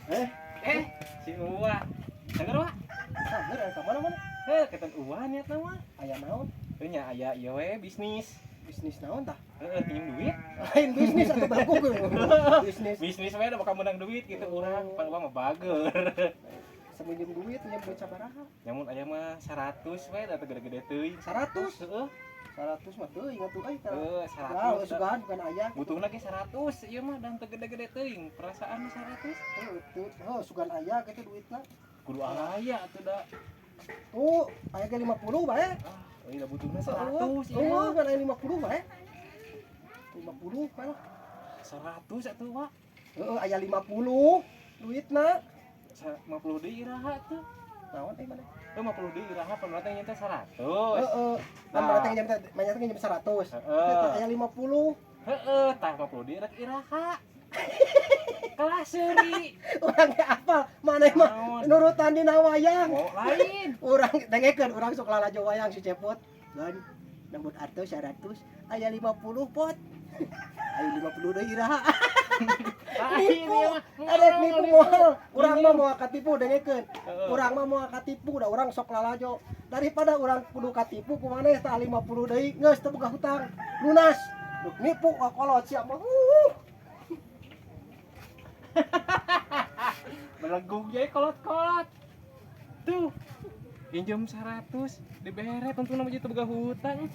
Eh, Eh, si Uwa. Denger, Wa. Sabar, ka mana mana? Heh, ketan Uwa niat nama. Aya naon? Heuh nya aya ieu we bisnis. Bisnis naon tah? Heeh, pinjem duit. Lain bisnis atau belakuk bisnis. Bisnis we da bakal menang duit gitu urang, pan Uwa mah bager. Seminjem duit, minjem duit sabaraha? Nyamun aya mah 100 we da teu gede-gede teuing. 100? Heeh. 100 mah teuing atuh euy. Heeh, Wow, 100. Sugan bukan aya. Butuhna ge 100 ieu mah dan teu gede-gede teuing. Perasaan mah 100. Heuh, tuh, heuh, sugan aya gitu duitna. Kudu aya atuh da. Tuh, aya ge 50 bae. Ah, euy da butuhna 100 ieu. Eueuh, kan aya 50 bae. 50 bae lah. 100 atuh, Pak. Heeh, aya 50 duitna. 50 deui iraha tuh. Naon euy mana? Eh, 50 deui iraha pan berarti nya teh 100. Heeh. Kan Nah. berarti nginjem teh, banyak nginjem 100. Heeh. Eta aya 50. Heeh, tah 50 deui rek iraha. Kalah seuri. Urang ge apal, maneh mah Naon? Nurutan dina wayang. Mau lain. Urang dengekeun, urang sok lalajo wayang si Cepot. Dan nembut artos 100 aya 50 pot. Aya 50 deui iraha. Lain Nipu. ieu mah. Ada nipu moal. Urang mah moal katipu, dengekeun. Heeh. Urang mah moal katipu, da urang sok lalajo. Daripada urang kudu katipu ku maneh tah 50 deui geus teu boga hutang. Lunas. Duk nipu ka kolot sia mah. Belegug jadi kolot-kolot. Tuh. Injem 100 dibere tentu nama teu boga hutang.